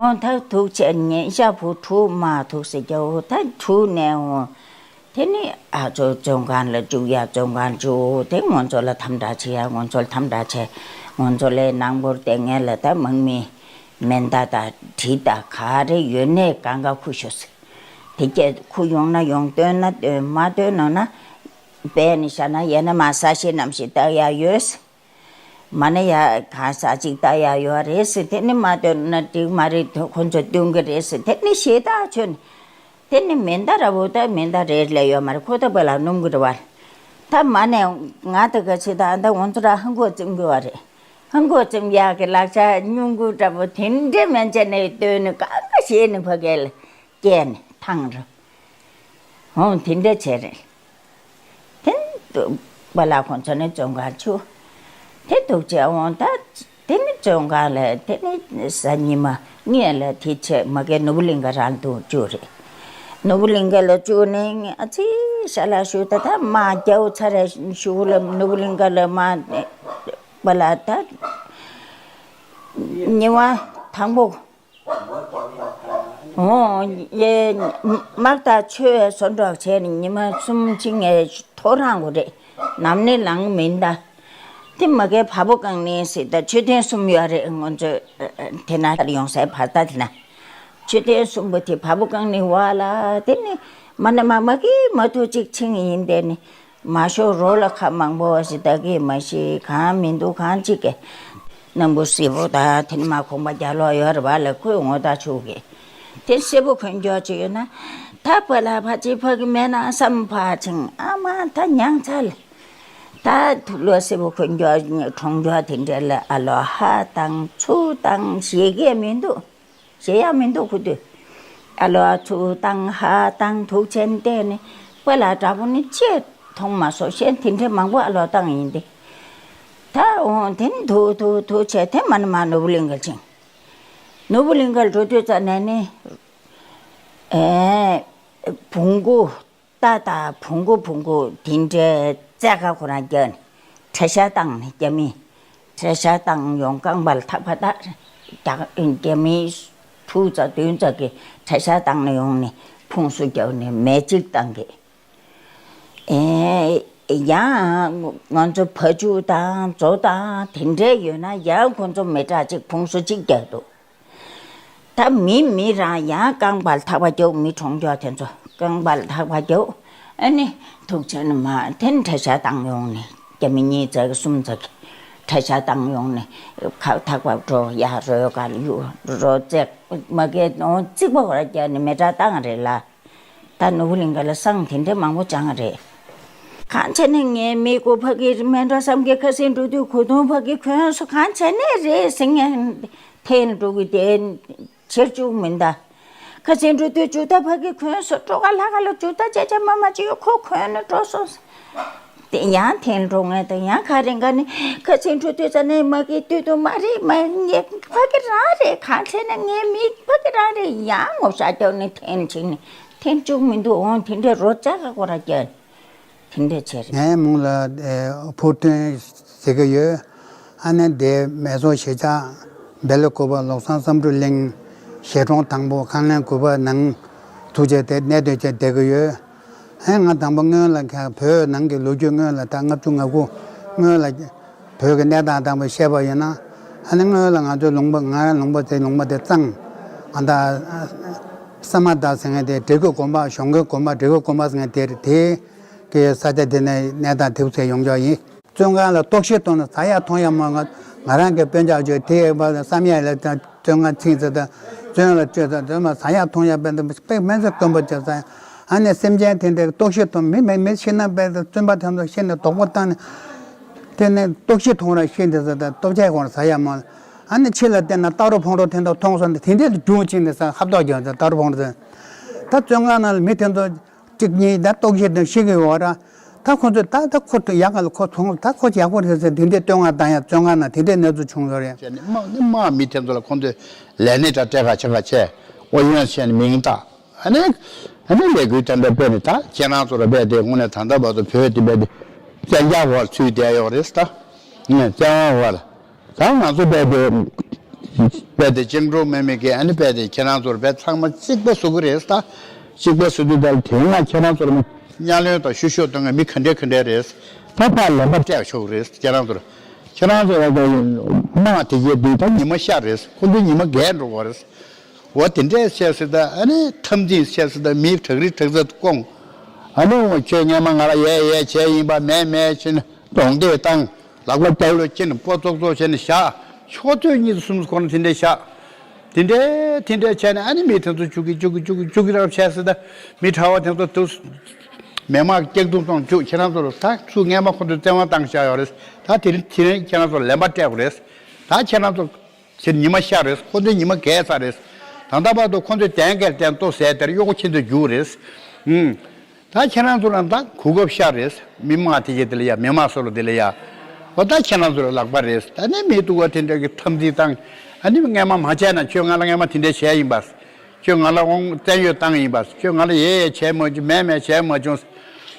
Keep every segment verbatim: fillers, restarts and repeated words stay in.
འོ་ད་འདུག་བྱས་ཉིན་ཞག་བུ་དྲུག་མ་འདུག་ཟེར་རྒྱུ་ད་དྲུག་ནས་འོ། དེ་ནི་ཨ་ཚོ་བཙོན་ཁང་ལ་བཅུག་ཡ་བཙོན་ཁང་བཅུག་དེ་ང་ཚོ་ལ་དམ་དྲག་བྱེད་ཡ་ང་ཚོ་ལ་དམ་དྲག་བྱས་ང་ཚོ་ལའི་ནང་པོར་བསྡད་མཁན་ལ་ད་དམག་མི་མེ་མདའ་དང་གྲི་དང་ག་རེ་ཡོད་ནས་གང་ག་ཁུར་ཤོག་ཟེར། དེ་སྐད་ཁུར་ཡོང་ན་ཡོང་བཏོན་ན་བཏོན་མ་བཏོན་ནོ་ན་སྦས་ནས་བཞག་ན་ཡང་ན་མ་ས་གཞི་རྣམ་ཤེས་ལྟ་ཡ་ཡོད་ཟེར། མ་ན་ཡ་གང་ཟག་ཅིག་ལྟ་ཡ་ཡོད་རེད་ཟེར། དེ་ནི་མ་ལྟོས་ན་འགྲིག་མ་རེད། ཁོ་ཚོ་སྟོན་གི་རེད་ཟེར། དེ་ནི་ཞེ་དྲག་ཆོད་ནི། དེ་ནི་མེ་མདའ་ར་བོ་ད་མེ་མདའ་རེད་ལས་ཡོད་མ་རེད། ཁོ་ད་བ་ལ་སྣུམ་གི་རེད་བ། ད་མ་ནས་ང་ད་ག་ཚོད་ད་ཨ་ད་ང་ཚོ་ར་ཧང་གོ་བཙེམ་གི་བ་རེད། ཧང་གོ་བཙེམ་ཡག་གི་ལག་ཆ་སྨྱུ་གུ་འདྲ་བོ་དེ་འདྲས་མན་ཆད་ནས་ལྟོས་ནི་ག་ག་ཞེས་ནི་ཕ་གི་ལ་སྐྱེལ་ནི་ཐང་རུ། འོང་དེ་འདྲ་བྱས་རེད། དེ་ནི་པཱ་ལགས་ཁོང་ཚོ་ནི་བཙོན་ཁང་ཆུ། དེ་འདུག་བྱས་འོང་ད། དེ་ནི་བཙོན་ཁང་ལ་དེ་ནི་གཟའ་ཉི་མ་ངས་ལ་དེ་བྱས་མ་གའི་ནོར་བུ་གླིང་ག་རང་དུ་བཅུག་རེད། ནོར་བུ་གླིང་ག་ལ་བཅུག་ནས་ངས་ཨ་ཙི་ཤ་ལ་ཞུ་ད་ད་མ་རྒྱའུ་ཚ་རེ་ཞུ་ལ་ནོར་བུ་གླིང་ག་ལ་མ་པཱ་ལགས་ད། ཉི་མ་དང་པོ། འོ། ཡེ། དམག་དང་ཆོས་བཟོ་འགྲོགས་བྱས་ནས་ཉི་མ་གསུམ་ཕྱིན་ངས་ཐོ་རངས་དགོས་རེད། ནམ་ནས་ལངས་མིན་ད། དེ་མ་གའི་བ་སྤུ་གང་ནས་ཟེར་ད་མཆོད་རྟེན་གསུམ་ཡོད་རེད་ང་ཚོ། དེ་ན་ཡོང་སའི་བར་ད་དེ་ན། མཆོད་རྟེན་གསུམ་པོ་དེ་བ་སྤུ་གང་ནས་བ་ལ་དེ་ནི་མ་ན་མ་མ་གི་མ་ཐུག་ཅིག་ཕྱིན་ཡིན་དེ་ནི། མ་ཤོར་རོ་ལ་ཁ་མང་པོ་བ་ཞིག་ད་གི་མ་ཤེས་གང་མི་འདུག་གང་ཅིག་གི། སྣམ་བུ་སེར་པོ་ད་དེ་ནི་མ་གོམ་པ་རྒྱག་ལོག་ཡོད་རེད་བ་ལ་ཁོས་ངོ་ད་ཆུག་གི། དེ་སེར་པོ་གོན་རྒྱུ་ཅིག་ཡོད་ན། ད་པ་ལ་ཕ་ཅིག་ཕ་གི་མེད་ན་བསམ་ཕ་ཆིང་ཨ་མ་ད་མྱང་ཚ་ལ། ད་ཐུག་ལོ་སེར་པོ་གོན་རྒྱུ་གྲོང་རྒྱུ་དེ་འདྲ་ལ་ཨ་ལོ་ཧ་དང་ཚུ་དང་ཞེ་གི་མི་འདུག་ཞེ་ཡག་མི་འདུག་ཁུ་དུས། ཨ་ལོ་ཨ་ཚུ་བཏང་ཧ་བཏང་དུག་ཆེན་བལྟས་ནས་པ་ལ་དྲག་པོ་ནི་ཅེས་མཐོང་མ་སོང་ཤེས་དེ་འདྲའི་མང་པོ་ཨ་ལོ་བཏང་ཡིན་ཏེ། ད་འོང་དེ་ནི་དུག་དུག་དུག་བྱས་དེ་མ་ནི་མ་ནོར་བུ་གླིང་གར་ཕྱིན། ནོར་བུ་གླིང་གར་འགྲོ་དུས་ཙ་ནས་ནི། ཨེ། བོང་གུ། རྟ་དང་བོང་གུ་བོང་གུ་དེ་འདྲའི་རྩེ་ཁ་ཁོ་རང་རྒྱག་ནས་གྲྭ་ཤག་བཏང་ནས་རྒྱ་མི་གྲྭ་ཤག་བཏང་ཡོང་རྐང་པ་ལ་ཐག་པ་བཏགས་རྒྱ་རྒྱ་མིའི་དྲུག་ཙམ་བདུན་ཙམ་གྱི་གྲྭ་ཤག་བཏང་ནས་ཡོང་ནས་ཕུང་སུ་རྒྱག་ནས་མེ་གཅིག་བཏང་གི། ཨེ། ཡང་ང་ཚོ་བ་ཕྱུགས་དང་མཛོ་དང་དེ་འདྲའི་ཡོད་ན་ཡང་ཁོ་ཚོ་མི་དྲག་ཅིག་ཕུང་སུ་གཅིག་རྒྱག་འདུག་ད་མི་མི་རང་ཡང་རྐང་པར་ཐག་པ་རྒྱོབ་མི་གྲོང་ཁྱོག་དེ་ཚོ་རྐང་པར་ཐག་པ་རྒྱོབ། ཨ་ནི་ཐུག་ཆེན་མ་དེ་ནི་གྲྭ་ཤག་བཏང་ཡོང་ནས་རྒྱ་མི་གཉིས་ཙག་གསུམ་ཙག་གི་གྲྭ་ཤག་བཏང་ཡོང་ནས་ཁ་ཐག་པ་འགྲོ་ཡ་རོལ་གར་གཡུག་རོ་རྩེག་མ་གས་ནོ་རྩིག་པ་བར་རྒྱག་ནས་མེ་དྲག་བཏང་རེད་ལ། ད་ནོར་བུ་གླིང་ག་ལ་བསང་དེ་འདྲ་མང་པོ་བཅང་རེད། གང་བྱས་ནས་ངའི་མི་སྒོ་ཕ་གིར་མེ་འགྲོ་བསམ་གི་ཁ་སེང་འགྲོ་དུས་གོས་ཐུང་ཕ་གི་གོན་སོ་གང་བྱས་ནས་རེད་ཟེར་ངས་འཐེན་འགྲོ་གི་དེ་ཕྱིར་བཅུག་མིན་ད། ཁ་སེང་འགྲོ་དུས་ཇུ་ཏ་ཕ་གི་གོན་སོ་སྤྲོ་ག་ལྷ་ག་ལ་ཇུ་ཏ་ཅ་ཅ་མ་མ་ཅིག་ཁོ་གོན་ནས་འགྲོ་སོང་། དེ་ཡང་འཐེན་འགྲོ་ངས་དང་ཡང་ག་རེ་འགའ་ནི་ཁ་སེང་འགྲོ་དུས་ཙ་ནས་མ་གི་དུས་དུ་མ་རེད་མ་ངས་ཕ་གི་རང་རེད་གང་བྱས་ནས་ངའི་མི་ཕ་གི་རང་རེད་ཡང་ངོ་ཤ་རྒྱག་ནས་འཐེན་ཕྱིན་ནས། འཐེན་བཅུག་མི་འདུག་འོང་དེ་འདྲའི་རོ་ལྕག་ག་སྐོར་ར་རྒྱག་དེ་འདྲ་བྱས་རེད། ངས་མོ་ལ་ཕུར་སྟོན་ཟེར་གི་ཡོད། ཨ་ནེ་དེ་མེ་སོ་ཞེ་ཆག་བེ་ལ་ཀོ་པ་ལོག་སང་བསམ་འགྲུབ་གླིང་ཞལ་གྲོང་དང་པོ་ཁང་ལན་དགུ་པ་ནང་ཐུག་བྱས་དེ་གནས་སྡོད་བྱས་བསྡད་གི་ཡོད། ཨེ་ང་དང་པོ་སྔོན་ལ་ཁ་བོད་ནང་གི་ལོ་རྒྱུས་སྔོན་ལ་ད་ལྔ་བཅུ་ང་དགུ་སྔོན་ལ་བོད་ཀྱི་གནས་སྟངས་དང་པོ་བཤད་པ་ཡིན་ན། ཨ་ནི་སྔོན་ལ་ང་ཚོའི་ལུང་པ་ང་རང་ལུང་པ་དེ་ལུང་པ་དེ་གཙང་ང་ད་ས་མ་ད་ཟེར་མཁན་དེ་འབྲི་གུ་དགོན་པ་གཞོང་གི་དགོན་པ་འབྲི་གུ་དགོན་པ་ཟེར་མཁན་དེ་དེ་གི་ས་ཆ་དེ་ནས་གནས་སྟངས་དེ་ཚོ་ཡོང་འཇོག་ཡིན། བཙོན་ཁང་ལ་ལྟོགས་ཤི་གཏོང་ན་ཟ་ཡག་འཐུང་ཡག་མ་ང་ང་རང་གི་དཔོན་ཆ་བརྗོད་དེ་བསམ་ཡག་ལ་བཙོན་ཁང་ཚིག་ཚེ་དང་བཙོན་ལ་བཅོས་ཚེ་དེ་མ་ཟ་ཡག་འཐུང་ཡག་དཔེ་དཔེ་སྨན་རྩྭ་དཀོན་པོ་བཅོས་ཚེ། ཨ་ནི་སེམས་ཅན་དེ་འདྲའི་ལྟོགས་ཤི་དང་མི་མེད་མི་ཤི་ན་དཔེ་བཙོན་པ་དེ་ཚོ་ཤི་ནས་དོགས་པ་བཏང་ནས་དེ་ནས་ལྟོགས་ཤི་འཐུང་ར་ཤི་འདི་ཚོ་དང་ལྟོ་ཆས་གོང་ཟ་ཡག་མ། ཨ་ནི་ཕྱི་ལ་བལྟས་ན་སྟག་རོ་ཕོང་རོ་དེ་འདྲ་མཐོང་སོང་ནས་དེ་འདྲའི་སྒྲུང་བྱིན་ནས་ས་ཧབ་ཏོག་རྒྱག་ཚེ་སྟག་རོ་ཕོང་རོ་དེ། ད་བཙོན་ཁང་ནང་ལ་མི་དེ་ཚོ་གཅིག་གཉིས་ད་ལྟོགས་ཤི་དང་ཤི་གི་ཡོད་ར། ད་ཁོ་ཚོས་ད་ད་ཁོ་ཡག་ག་ལ་ཁོ་ཚོང་ད་ཁོ་ཡག་པོ་རེད་ཟེར་དེ་འདྲའི་བསྟོད་བསྔགས་བཏང་ཡ་བཙོན་ཁང་ནང་དེ་འདྲའི་གནས་ཚུལ་བྱུང་ཡོད་རེད། བྱས་ནས་དམག་ནི་དམག་མི་དེ་ཚོ་ལ་ཁོང་ཚོས་ལས་སྣེ་དང་སྤྲད་ཁ་ཆེ་ཁ་ཆེ་ཨོ་ཡོན་བྱས་ནས་མིང་བཏགས་ཨ་ནི་ཨ་ནི་ལས་འགུལ་དེ་འདྲ་སྤེལ་ནས་ད་ཁྱེད་རང་ཚོ་ལ་རྦད་དེ་དངོས་གནས་ད་ལྟ་བར་དུ་བོད་དེ་རྦད་དེ་བཙན་རྒྱལ་བར་ཚུད་བསྡད་ཡོད་རེད་ད། ངས་བཙན་དབང་བར་ད་ང་ཚོ་རྦད་དེ་ རྦད་དེ་བཅིངས་འགྲོལ་མེད་མེད་ཀྱི་ཨ་ནི་རྦད་དེ་ཁྱེད་རང་ཚོར་རྦད་ཚང་མ་གཅིག་པ་བཟོ་གི་རེད་ད། གཅིག་པ་བཟོ་དུས་ད་དེ་སྔ་ཁྱེད་རང་ཚོར་མ་གཉའ་གནོན་དང་བཤུ་གཞོག་གཏོང་མཁན་མི་ག་འདྲ་ག་འདྲ་རེད། ད་ཕར་ལན་པ་སྤྲད་ཆོག་གི་རེད་ཁྱེད་རང་ཚོར། ཁྱེད་རང་ཚོ་ལ་དམག་དེ་གས་འདི་ད་ཉི་མ་ཤར་རེད། ཁོ་ཚོའི་ཉི་མ་རྒས་འགྲོ་བ་རེད། འོ་དེ་འདྲས་བྱས་སྲིད་ད་ཨ་ནི་འཐབ་འཛིང་བྱས་སྲིད་ད་མི་བྲག་རི་བྲག་རྩར་བསྐོང་། ཨ་ནི་འོ་ཁྱོད་སྔས་མ་ང་ལ་ཡས་ཡས་བྱས་ཡིན་པ་མེད་མེད་བྱས་ནས་གདོང་འདེད་བཏང་། ལག་པ་སྐྱབས་ལོ་ཁྱེར་ནས་སྤོ་ཙོག་ཙོག་བྱས་ནས་བཞག་ཕྱོགས་ཐོས་གཉིས་སུ་གསུམ་སུ་ཁོ་ན་དེ་འདྲས་བཞག་དེ་འདྲས་དེ་འདྲས་བྱས་ནས་ཨ་ནི་མི་དེ་ཚོ་བཅུག་གི་བཅུག་གི་བཅུག་གི་བཅུག་གི་རང་བྱས་སྲིད་ད་མི་གྲྭ་བ་དེ་ཚོ་དུ་མི་དམངས་སྐྱག་རྫུན་གཏོང་བཅུག་ཁྱེད་རང་ཚོ་ལ་ད་ཚུར་སྔས་མ་ཁོ་ཚོས་བཙན་དབང་བཏང་བཞག་ཡོད་རེད། ད་དེ་རིང་དེ་རིང་ཁྱེད་རང་ཚོ་ལ་ལན་པ་སྤྲད་དགོས་རེད། ད་ཁྱེད་རང་ཚོ། ཕྱིར་ཉི་མ་ཤར་རེད། ཁོ་ཚོའི་ཉི་མ་རྒས་ཚར་རེད། ད་ལྟ་བར་དུ་ཁོ་ཚོས་གདན་འགེལ་གདན་ཏོ་ཟས་དེར་གཡོག་པོ་ཁྱེད་ཚོས་རྒྱུགས་རེད། ཨུམ། ད་ཁྱེད་རང་ཚོ་ལ་ད་གོ་སྐབས་ཤར་རེད། མི་དམངས་དེ་གས་དེ་ལ་ཡ་མི་དམངས་སོ་ལོ་དེ་ལ་ཡ། འོ་ད་ཁྱེད་རང་ཚོ་ལ་ལག་པ་རེད། ད་ནི་མི་སྡུག་པ་དེ་འདྲ་གི་འཐབ་འཛིང་བཏང་། ཨ་ནི་སྔས་མ་མ་བྱས་ན་ཁྱོད་ང་ལ་སྔས་མ་དེ་འདྲ་བྱས་ཡིན་པ། ཁྱོད་ང་ལ་དབང་བཙན་གཡོལ་བཏང་ཡིན་པ། ཁྱོད་ང་ལ་ཡས་ཡས་བྱས་མ་བྱུང་མེད་མེད་བྱས་མ་བྱུང་།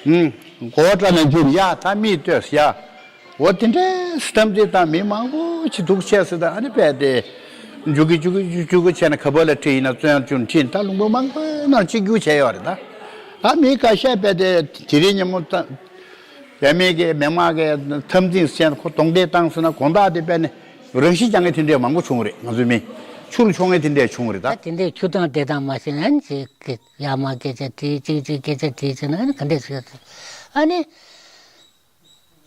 ཨུམ། མགོ་བོ་བཀྲ་ནས་འཇུར་ཡ་ད་མིས་ལྟོས་ཡ། འོ་དེ་འདྲའི་སི་ཏམ་དེ་དང་མི་མང་པོ་ཅིག་འདུག་བྱས་སྲིད་ད་ཨ་ནི་རྦད་དེ། འཇུ་གི་འཇུ་གི་འཇུ་གི་བྱས་ན་ག་པ་ལ་ཁྲིད་ཡིན་ན་བཙོན་བཅུག་ཁྲིད་ད་ལུང་པ་མང་པོའི་ནང་གཅིག་གྱུར་བྱས་ཡོད་རེད་ད། ད་མི་ཁ་ཤས་རྦད་དེ་དེ་རིང་ཉིན་མོ་ད། རྒྱ་མི་གི་མི་དམངས་གི་འཐབ་འཛིང་བྱས་ན་ཁོ་གདོང་འདེད་བཏང་སོང་ན་དགོང་དག་དེ་རྦད་ནས་རང་ཤི་རྒྱག་མཁན་དེ་འདྲའི་མང་པོ་བྱུང་རེད་ང་ཚོའི་མི། ཆུར་མཆོང་མཁན་དེ་འདྲའི་བྱུང་རེད་ད། ད་དེ་འདྲའི་ཆུ་དྭངས་དེ་དང་མ་ཤེས་ན་ཅིག་གི་ཡར་མར་སྐད་ཆ་དྲིས་གཅིག་གཅིག་སྐད་ཆ་དྲིས་བྱས་ན་ཨ་ནི་ག་འདྲས་ཟེར་ཨ་ནི།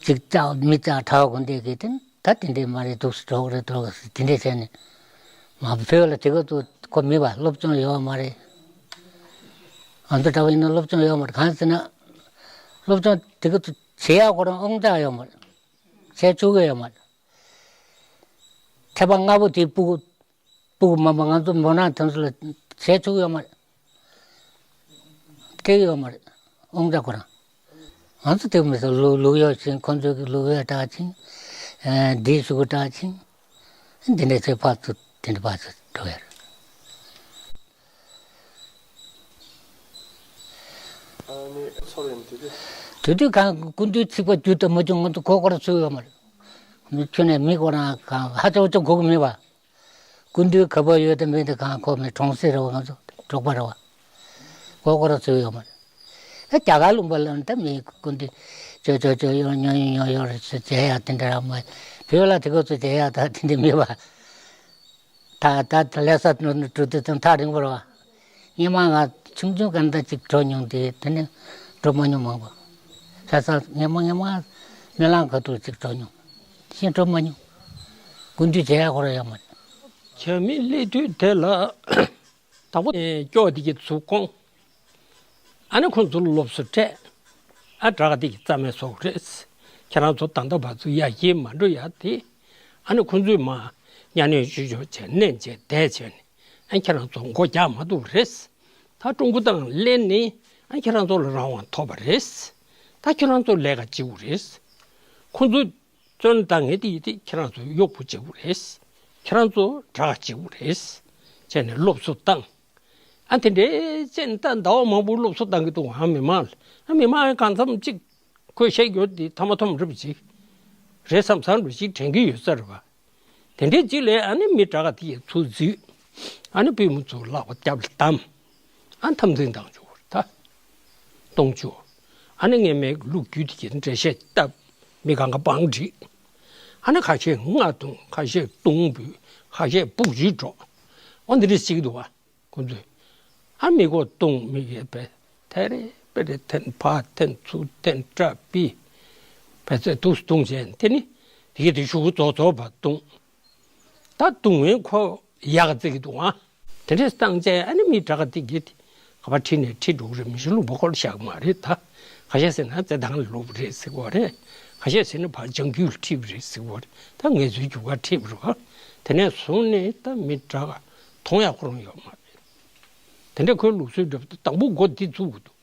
ཅིག་ལྕགས་མི་ལྕགས་ཁྲ་བ་དགོན་སྡེ་གི་དེ་ད་དེ་འདྲས་མ་རེད་འདུག་སེ་འགྲོ་གི་རེད་འགྲོ་གི་རེད་དེ་འདྲས་བྱས་ནས་མ་བོད་ལ་དེ་ག་ཚོ་ཁོ་མི་བ་སློབ་སྦྱོང་ཡོད་བ་མ་རེད། ང་ཚོ་འདྲ་བ་ཡིན་ན་སློབ་སྦྱོང་ཡོད་མ་རེད་གང་ཟེར་ན་སློབ་སྦྱོང་དེ་ག་ཚོ་བྱེད་ཡག་ཁོ་རང་དབང་ཆ་ཡོད་མ་རེད། བྱེད་ཆོག་གི་ཡོད་མ་རེད། ཐེ་བ་ལྔ་པོ་དེ་སྤུ་གུ་སྤུ་གུ་མ་མ་ང་ཚོ་མོ་ནག་དེ་ཚོ་ལ་བྱེད་ཆོག་གི་ཡོད་མ་རེད། སྤྲད་ཡོད་མ་རེད། དབང་ཆ་ཁོ་རང་། ང་ཚོ་དེ་མི་ཚོ་ལུག་ལུག་གཡོག་ཕྱིན་ཁོ་ཚོ་གི་ལུག་གཡོག་སྤྲད་ཕྱིན། ཨེ་འདི་ཞུ་གུ་སྤྲད་ཕྱིན། འདི་འདྲ་ཚེ་ཕར་ཚུར་དེ་འདྲ་ཕར་ཚུར་འགྲོ་ཡ་རེད། ཨ་ནི་ཚོར་ཡིན་དེ་དུས། དེ་དུས་གང་སྐུ་མདུན་ཚིག་པ་རྒྱུད་དུ་མ་བྱུང་ང་ཚོ་གོ་སྐོར་ཚུད་ཡོད་མ་རེད། ཁྱོད་ནས་མི་ཁོ་རང་གང་ཧ་ཅང་ཅང་གོ་གི་མེད་པ། སྐུ་མདུན་ག་པར་ཡོད་དམ་མེད་དམ་གང་གོ་མེད་གྲོང་གསེབ་རེད་བ་ང་ཚོ་འབྲོག་པ་རེད་བ། གོ་སྐོར་ཚུད་ཡོད་མ་རེད། ཨ་རྒྱ་གར་ལུང་པ་ལ་ད་མི་སྐུ་མདུན་ཅོ་ཅོ་ཅོ་ཡོང་ཉོ་ཡོང་ཡོང་ཡོང་རེད་ཟེར་མཇལ་ཡག་དེ་འདྲ་རང་མ་བོད་ལ་དེ་ག་ཚོ་མཇལ་ཡག་ད་དེ་འདྲ་མེད་པ། ད་ད་ལས་ས་འགྲོ་འགྲོ་དུས་ཙམ་ཐག་རིང་པོ་རེད་བ། སྔོན་མ་ང་ཆུང་ཆུང་ག་འདྲ་ཅིག་འགྲོ་མྱོང་དེ་དེ་ནས་འགྲོ་མ་མྱོང་མང་པོ། ལྷ་ས་སྔོན་མ་སྔོན་མ་སྨོན་ལམ་ཁ་ཐུག་ཅིག་འགྲོ་མྱོང་། གཞན་འགྲོ་མ་མྱོང་། སྐུ་མདུན་མཇལ་ཡག་ཁོ་རང་ཡོད་མ་རེད། རྒྱ་མི་སླེབས་དུས་དེ་ལ་དང་པོ་སྐྱོ་དེ་གི་ཚུར་བསྐོང་། ཨ་ནི་ཁོང་ཚོ་ལ་སློབ་གསོ་སྤྲད། ཨ་དྲག་དེ་གི་རྩ་མེད་བཟོ་གི་རེད། ཁྱེད་རང་ཚོ་ད་ལྟ་བར་དུ་ཡར་རྒྱས་མ་འགྲོ་ཡ་དེ། ཨ་ནི་ཁོང་ཚོས་མ་གཉའ་གནོན་ཅོ་ཅོ་བྱས་ནན་བྱས་བསྡད་བྱས་ནས། ཨ་ཁྱེད་རང་ཚོ་མགོ་རྒྱག་མ་ཐུབ་རེད། ད་ཀྲུང་གོ་དང་ལེན་ནས་ཨ་ཁྱེད་རང་ཚོ་ལ་རང་དབང་ཐོབ་པ་རེད། ད་ཁྱེད་རང་ཚོ་ལས་ཀ་བྱེད་དགོས་རེད། ཁོང་ཚོ་བཙོན་བཏང་ངེས་དེ་ཡིན་དེ་ཁྱེད་རང་ཚོ་གཡོག་པོ་བྱེད་དགོས་རེད། ཁྱེད་རང་ཚོ་དྲག་བྱེད་དགོས་རེད། བྱས་ནས་སློབ་གསོ་བཏང་། ཨ་དེ་འདྲའི་བཙན་ད་ཟླ་བ་མང་པོ་སློབ་གསོ་བཏང་གི་འདུག་ཨ་མི་མང་ལ་ཨ་མི་མང་གང་འཚམ་གཅིག་ཁོས་བཤད་རྒྱུ་དེ་ཐ་མ་ཐོམ་རེ་བ་ཅིག་རེད་བསམ་བསམ་འགྲོ་ཅིག་དྲན་གི་ཡོད་ས་རེད་བ། དེ་འདྲའི་ཅིག་ལས་ཨ་ནི་མི་དྲག་ག་དེ་ཡི་ཚུར་འཛུལ། ཨ་ནི་པུས་མོ་ཚུར་ལག་པ་རྒྱབ་ལ་བསྡམས། ཨ་འཐབ་འཛིང་བཏང་བཅུག་རེད་ད། གཏོང་བཅུག་ཨ་ནི་སྔས་མའི་ལོ་རྒྱུས་དེ་གི་འགྲེལ་བཤད་བཏབ། མི་གང་ག་བང་བསྒྲིགས། ཨ་ནི་ཁ་ཤས་རྔ་བརྡུངས་ཁ་ཤས་རྡུང་འབུད་ཁ་ཤས་སྦུག་གཞུས་འགྲོ། ཨོ་འདི་འདྲ་ཞིག་འདུག་བ། ཁོ་ཚོས། ཨ་མི་མགོ་བརྡུངས་མི་གས་པས་ཐེ་རེ་པེ་རེ་འཐེན་ཕར་འཐེན་ཚུར་འཐེན་སྐྲ་ཕྱིས། བས་ཚད་འདུག་སེ་བརྡུངས་བྱས་དེ་ནི་དེ་གས་དེ་གཞུག་གུ་རྫོགས་རྫོགས་པ་བརྡུངས། ད་བརྡུངས་བས་ཁོ་ཡག་བརྩི་གི་འདུག་ཨ། དེ་འདྲས་བཏང་བྱས་ཨ་ནི་མི་དྲག་ག་དེ་གས་དེ་ག་པར་ཁྲིད་ནས་ཁྲིད་འགྲོ་གི་རེད། མི་ཤི་ལུང་པ་ཁོ་ལ་བཞག་གི་མ་རེད་ད། ཁ་ཤས་ཟེར་ན་རྩེད་ཐང་ལ་ལུག་པ་རེད་ཟེར་གི་བ་རེད། ཁ་ཤས་ཟེར་ན་ཕར་ལྗང་རྒྱུད་ལ་ཁྲིད་པ་རེད་ཟེར་གི་བ་རེད། ད་ངལ་རྩོལ་རྒྱུག་ཁར་ཁྲིད་པ་རེད་བ། དེ་ནས་བཟུང་ནས་ད་མི་དྲག་ག་མཐོང་ཡག་ཁོ་རང་ཡོད་མ་རེད། དེ་འདྲ་ཁོའི་ལུགས་སྲོལ་འདྲ་པོ་དེ་དང་པོ་འགོ་འདི་བཙུགས་དགོས་འདུག་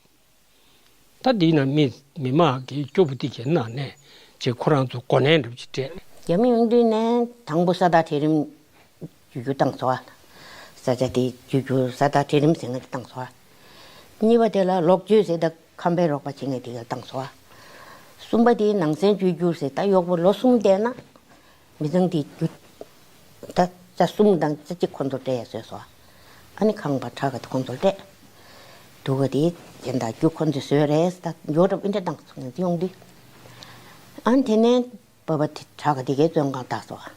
ད་འདི་ན་མི་མི་མང་གི་སྐྱོ་པོ་འདི་གའི་ནང་ནས་ཅིག་ཁོ་རང་ཚོ་གོ་གནས་འདྲ་པོ་ཅིག་སྤྲད། རྒྱ་མི་ཡོང་དུས་ནས་དང་པོ་ས་བདག་གྲལ་རིམ་བརྒྱུད་རྒྱུ་བཏང་སོང་བ། ས་ཆ་དེ་བརྒྱུད་རྒྱུ་ས་བདག་གྲལ་རིམ་ཟེར་མཁན་དེ་བཏང་སོང་བ། གཉིས་པ་དེ་ལ་ལོག་སྤྱོད་ཟེར་ད་ཁམས་པའི་རོགས་པ་བྱེད་མཁན་དེ་ག་བཏང་སོང་བ། གསུམ་པ་དེ་ནང་སེམས་བཅོས་བསྒྱུར་ཟེར་ད་གཡོག་པོ་ལོ་གསུམ་བསྡད་ན། མི་ཚང་དེ་རྒྱུ། ད་ ཆ་གསུམ་དང་ཆ་གཅིག་ཁོ་ཚོ་སྤྲད་བཟོས་སོང་། ཨ་ནི་ཁང་པ་གྲྭ་ག་དེ་ཁོ་ཚོ་སྤྲད། དུ་ག་དེ་དེ་འདྲ་རྒྱུ་ཁོ་ཚོས་བཟོས་རེད། ད་འཇོག་གྲབས་ཨེ་འདྲ་བཏང་སོང་ངས་ཡོང་དུས། ཨ་ནི་དེ་ནས་པ་པ་དེ་གྲྭ་ག་དེ་གའི་བཙོན་ཁང་བཏང་སོང་།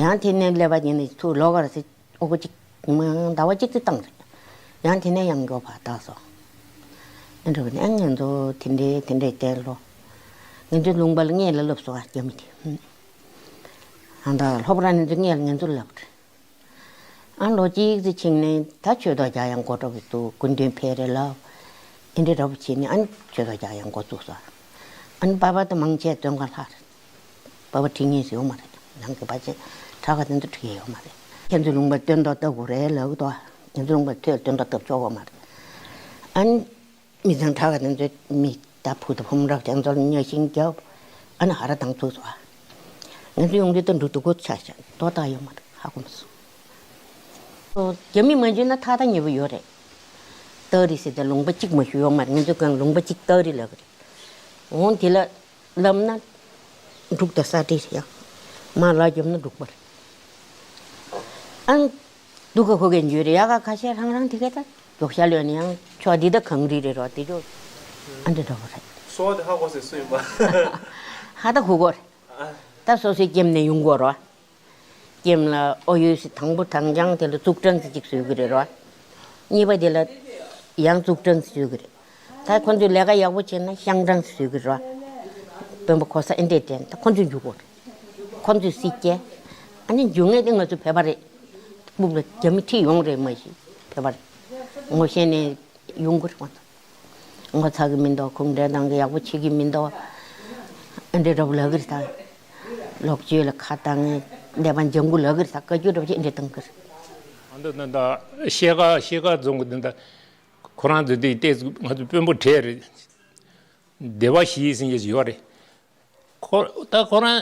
ཡང་དེ་ནས་ཀླད་པ་ཉིན་ནས་ཚུར་ལོག་གར་སི་ཨོ་གོ་གཅིག་མ་ཟླ་བ་གཅིག་ཙམ་བཏང་རེད། ཡང་དེ་ནས་ཡང་མགྱོགས་པ་བཏང་སོང་། ཨེ་འདྲ་བ་ནས་ཨ་ངན་ཚོ་དེ་འདྲའི་དེ་འདྲའི་བསྟན་ལོ། ངན་ཚོའི་ལུང་པ་ལ་ངེད་ལ་སློབ་སོང་ཨ་རྒྱ་མི་དེ། ཨ་ད་ལྷོ་པ་ར་ནི་ཚོ་ངེད་ལ་ངན་ཚོ་ལབ་རེད། ཨ་ལོ་གཅིག་ཙམ་ཕྱིན་ནས་ད་ཆོས་ཐོག་རྒྱག་ཡང་འགོ་འགྲོ་གི་འདུག་སྐུ་མདུན་ཕེབས་རེད་ལབ། ཨེ་འདྲ་འདྲ་པོ་བྱས་ནས་ཨ་ནི་ཆོས་ཐོག་རྒྱག་ཡང་འགོ་བཙུགས་སོང་། ཨ་ནི་པ་པ་དང་མང་ཆེ་བཙོན་ཁང་ལྷག་རེད། པ་པ་ཁྲིད་མཁན་ཞིག་ཡོད་མ་རེད། ནང་གི་པ་ཆེ་གྲྭ་ག་དེ་ཚོ་ཁྲིད་མཁན་ཡོད་མ་རེད། ཁྱེད་ཚོའི་ལུང་པ་སྟོན་ཐོག་བཏབ་དགོས་རེད་ལབ་གི་འདུག་ཨ་ཁྱེད་ཚོའི་ལུང་པ་ཐོག་སྟོན་ཐོག་བཏབ་ཆོག་གི་མ་རེད། ཨ་ནི། མི་ཚང་གྲྭ་ག་དེ་ཚོའི་མི་ད་བུ་དང་བུ་མོ་རག་དེ་ཚོ་ལ་གཉའ་ཤིང་རྒྱབ། ཨ་ནི་ཧ་ར་དང་ཚུགས་སོ། ང་ཚོ་ཡོང་དུས་ད་འབྲུ་དུ་གོ་ཆ་ཤ་ཏོ་ཏག་ཡོད་མ་རེད། ཧ་གོ་མ་སོང་། རྒྱ་མི་མ་འཇུས་ན་ཐག་ད་ཉེ་པོ་ཡོད་རེད། སྟག་རི་ཟེར་ཏེ་ལུང་པ་གཅིག་མ་ཞུ་ཡོད་མ་རེད། ང་ཚོ་གང་ལུང་པ་གཅིག་སྟག་རི་ལབ་གི་རེད། འོང་དེ་ལ་ལབ་ན་འབྲུག་དང་ས་འབྲེལ་ཡང་མ་ལ་རྒྱབ་ན་འབྲུག་པ་རེད། ཨང་། སྡུག་ག་ཁོ་གན་འཇུས་རེད། ཡ་ག་ཁ་ཤས་རང་རང་དེ་ག་ད་མགྱོགས་ཤ་ལོན་ཡང་ཆོག་འདི་ད་གངས་རི་རེད་རོ་དེ་ཆོག་ཨ་འདྲ་འདྲ་བོ་རེད། སོ་བ་དེ་ཧ་གོ་སེ་སུ་ཡིན་པ། ཧ་ད་ཁུ་གོ་རེད། ད་སོ་སོའི་ཀེམ་ནས་ཡོང་གོ་རོ། ཀེམ་ལ་ཨོ་ཡོད་སི་དང་པོ་དང་ཅང་དེ་ལ་ཙུག་ཀྲང་སི་གཅིག་བཟོས་གི་རེད་རོ། གཉིས་པ་དེ་ལ་ཡང་ཙུག་ཀྲང་སི་བཟོས་གི་རེད། ད་ཁོ་ཚོས་ལས་ཀ་ཡག་པོ་བྱས་ན་ཤང་ཀྲང་སི་བཟོས་གི་རོ། དཔོན་པོ་གོ་ས་ཨེ་འདྲས་དྲན་ད་ཁོ་ཚོས་འཇུག་གོ་རེད། ཁོ་ཚོས་སྲིད་སྐྱེ། ཨ་ནི་འཇུག་ངེས་དེ་ང་ཚོ་བོད་པ་རེད། སྤུབ་ལ་རྒྱ་མི་ཁྲིད་ཡོང་རེད་མ་གཞི་བོད་པ་རེད། ངོ་ཤེས་ནས་ཡོང་གི་རེད་ཁོ་ཚོ། ངོ་ཚ་གི་མི་འདུག་ཁུངས་འདྲེན་གཏང་གི་ཡག་པོ་བྱེད་ཀྱི་མི་འདུག་ཨ་འདྲས་འདྲ་པོ་ལབ་གི་རེད་ད། ལོག་སྤྱོད་ལ་ཁ་བཏང་ནས་ཀླད་པ་ལྗང་གུ་ལབ་གི་རེད་ད། བཀའ་བཀྱོན་འདྲ་པོ་ཅིག་ཨེ་འདྲས་གཏང་གི་རེད། ཨ་འདི་ད་ད་ཤེལ་དཀར་ཤེལ་དཀར་རྫོང་གི་འདི་ད་ཁོ་རང་ཚོ་དེ་ལྟས་ང་ཚོ་དཔོན་པོ་གྲས་རེད། སྡེ་པ་བཞི་ཟིན་གྱི་ཡོད་རེད། ཁོ་ད་ཁོ་རང་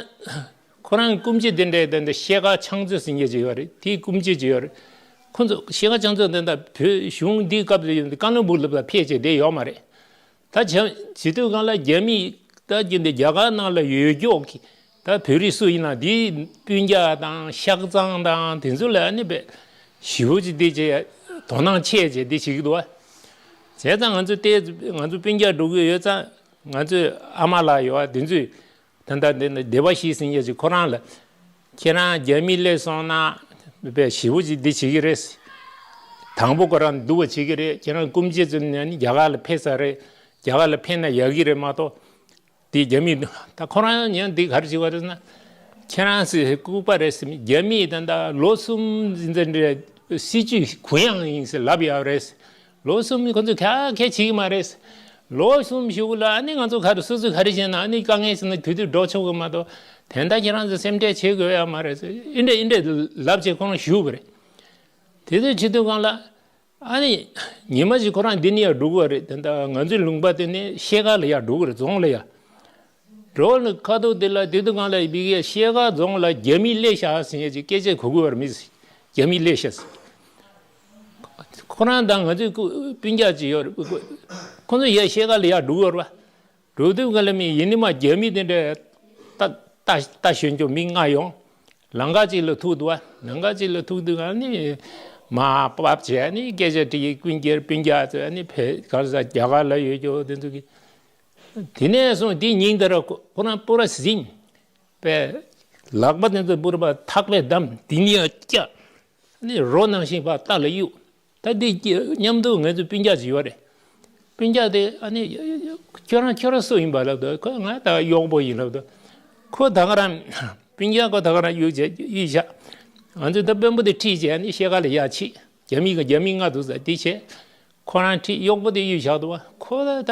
ཁོ་རང་སྐུ་མཆེད་དེ་འདྲའི་དེ་འདྲ་ཤེལ་དཀར་ཕྱག་མཛོད་ཟིན་གྱི་ཡོད་རེད། དེའི་སྐུ་མཆེད་ཅིག་ཡོད་རེད། ཁོ་ཚོ་ཤེལ་དཀར་ཕྱག་མཛོད་དེ་འདྲ་བོད་གཞུང་འདིའི་སྐབས་སུ་ཡོད་ཀ་ལོན་སྦུག་ལ་ཕེབས་བྱས་བསྡད་ཡོད་མ་རེད། ད་བྱ་བྱེད་དུས་སྒང་ལ་རྒྱ་མི་ད་རྒྱུན་དེ་རྒྱ་གར་ནང་ལ་ཡོད་ཀྱོག་གི་ད་བོད་རིགས་སུ་ཡིན་ན་འདིའི་སྤུན་ཀྱག་དང་ཤག་ཚང་དང་དེ་ཚོ་ལ་ཨ་ནི་བས་ཞེ་པོ་ཅིག་འདི་བྱས་དོ་སྣང་ཆེ་བྱས་འདི་བྱེད་ཀྱི་འདུག་བ། བྱས་ཙང་ང་ཚོ་ལྟས་ང་ཚོ་སྤུན་ཀྱག་འགྲོ་གི་ཡོད་ཙང་། ང་ཚོས་ཨ་མ་ལགས་ཡོད་ཨ་དེ་ཚོས་ད་ལྟ་འདི་ནི་སྡེ་པ་བཞི་ཟིན་ཡོད་ཅིག་ཁོ་རང་ལ་ཁྱེད་རང་རྒྱ་མི་སླེབས་སོང་ན་དཔེ་ཞེ་པོ་ཅིག་འདི་བྱེད་ཀྱི་རེད། དང་པོ་ཁོ་རང་སྡུག་པ་བྱེད་ཀྱི་རེད། ཁྱེད་རང་སྐུ་མཆེད་ཚོ་ནས་ནི་རྒྱ་གར་ལ་ཕེབས་ས་རེད། རྒྱ་གར་ལ་ཕེབས་ན་ཡག་གི་རེད་མ་གཏོགས། དེ་རྒྱ་མི་ད་ཁོ་རང་ཡང་འདི་ག་རེ་བྱེད་པ་རེད་ཟེར་ན། ཁྱེད་རང་སི་ལྐུགས་པ་རེད་ཟེར། རྒྱ་མི་ད་ལྟ་ལོ་གསུམ་ཟིན་ཙམ་རེད། སྲིད་ཇུས་གུ་ཡངས་ཡིན་ཟེར་ལབ་ཡག་རེད། ལོ་གསུམ་ཁོ་ཚོས་ག་གེ་བྱེད་ཀྱི་མ་རེད། ལོ་གསུམ་གཞུག་ལ་ཨ་ནི་ང་ཚོ་ག་རེ་སོ་སོས་ག་རེ་བྱས་ན་ཨ་ནི་དཀའ་ངལ་ཟེར་ན་དུས་དུས་འགྲོ་ཆོག་གི་མ་གཏོགས་དེ་འདྲ་ཁྱེད་རང་ཚོ་སེམས་ཁྲལ་བྱེད་དགོས་ཡ་མ་རེད་ཟེར་ཨེ་འདྲས་ཨེ་འདྲས་ལབ་བྱས་ཁོ་རང་བཞུགས་པ་རེད། དེ་ཚོའི་བྱེད་དུས་སྒང་ལ་ཨ་ནི་ཉི་མ་ཞིག་ཁོ་རང་འདི་ནས་ཡར་འགྲོ་གི་རེད། དེ་འདྲ་ང་ཚོའི་ལུང་པ་དེ་ནས་ཤེལ་དཀར་ལ་ཡར་འགྲོ་གི་རེད། རྫོང་ལ་ཡར། འགྲོ་ནི་ཁ་ཐུག་དེ་ལ་དེ་དུས་སྒང་ལ་ཡི་གེ་ཤེལ་དཀར་རྫོང་ལ་རྒྱ་མི་སླེབས་ཤག་ཟེར་ཡས་ཀྱི་སྐད་ཆ་གོ་གི་ཡོད་རེད། མི་རྒྱ་མི་སླེབས་ཤག་ཟེར། ཁོ་རང་དང་ང་ཚོའི་སྐུ་སྤུན་ཀྱག་ཅིག་ཡོད་རེད། ཁོ་ཚོ་ཡར་ཤེལ་དཀར་ལ་ཡར་འགྲོ་གི་ཡོད་རེད་པ། འགྲོ་དུས་སྒང་ལ་མི་ཡིན་ནི་མ་རྒྱ་མི་དེ་འདྲ་རྟ་རྟ་རྟ་ཞོན་རྒྱུ་མི་ལྔ་ཡོང་། ལམ་ཁ་ཅིག་ལ་ཐུག་འདུག་པ། ལམ་ཁ་ཅིག་ལ་ཐུག་དུས་སྒང་ནི་མར་བབས་བྱས་ནི་སྐད་ཆ་དྲིས། སྤུན་ཀྱག་སྤུན་ཀྱག་ཚོ་ནི་བོད་ག་རེ་ཟ་རྒྱ་གར་ལ་ཡོད་རྒྱུ་དེ་ཚོ་གི། དེ་ནས་བཟུང་དེ་ཉིན་དེ་ར་ཁོ་ཁོ་རང་པུ་ར་ཟིན་པས། ལག་པ་དེ་ཚོ་པུ་ར་པ་ཐག་པས་བསྡམས། དེ་ནས་བཀྱག་ནི་རོ་ནང་བཞིན་པ་རྟ་ལ་གཡུག་ད་འདི་མཉམ་དུ་ང་ཚོ་སྤུན་ཀྱག་ཅིག་ཡོད་རེད། སྤུན་ཀྱག་དེ་ཨ་ནི་ཁྱོད་རང་ཁྱོད་རང་སུ་ཡིན་པ་ལབ་དུས་ཁོས་ང་ད་གཡོག་པོ་ཡིན་ལབ་དུས། ཁོ་ད་ག་རང་སྤུན་ཀྱག་ཁོ་ད་ག་རང་གཡུག་བྱས་གཡུག་བཞག་ང་ཚོ་ད་དཔོན་པོ་དེ་ཁྲིད་བྱས་ཨ་ནི་ཤེལ་དཀར་ལ་ཡར་ཕྱིན། རྒྱ་མི་ག་རྒྱ་མི་ལྔ་འདུག་ཟེར་དེ་བྱས། ཁོ་རང་ཁྲིད་གཡོག་པོ་དེ་གཡུག་བཞག་འདུག་པ། ཁོ་ལ་ད་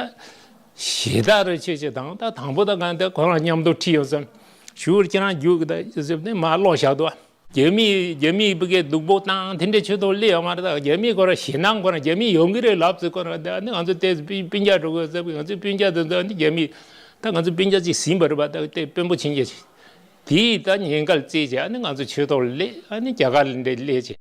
ཞེ་དྲག་རེ་ཆེ་ཆེ་དང་ད་དང་པོ་ད་གང་ད་ཁོ་རང་མཉམ་དུ་ཁྲིད་ཡོང་ཙང་ཞུ་ཁྱེད་རང་རྒྱུགས་ད་ཟེར་ནས་མར་སློག་བཞག་འདུག་པ། རྒྱ་མི་རྒྱ་མི་བུ་གའི་སྡུག་པོ་བཏང་དེ་འདྲའི་ཆོས་ཐོག་སླེབས་ཡོད་མ་རེད། ད་རྒྱ་མི་ཁོ་རང་ཞེད་སྣང་ཁོ་རང་རྒྱ་མི་ཡོང་གི་རེད་ལབ་ཚེ་ཁོ་རང་ད་ནི་ང་ཚོ་དེ་སྤུན་སྤུན་ཀྱག་འགྲོ་དགོས་ཟེར་ང་ཚོའི་སྤུན་ཀྱག་དེ་ཚོ་ནི་རྒྱ་མི་ད་ང་ཚོ་སྤུན་ཀྱག་ཅིག་ཟིན་པ་རེད་པ། ད་དེ་དཔོན་པོ་ཆེན་རྒྱ་ཅིག་དེས་ད་ཉེན་ཁ་རྩིས་བྱས་ཨ་ནི་ང་ཚོ་ཆོས་ཐོག་སླེབས། ཨ་ནི་རྒྱ་གར་ལ་འདྲ་སླེབས་བྱས།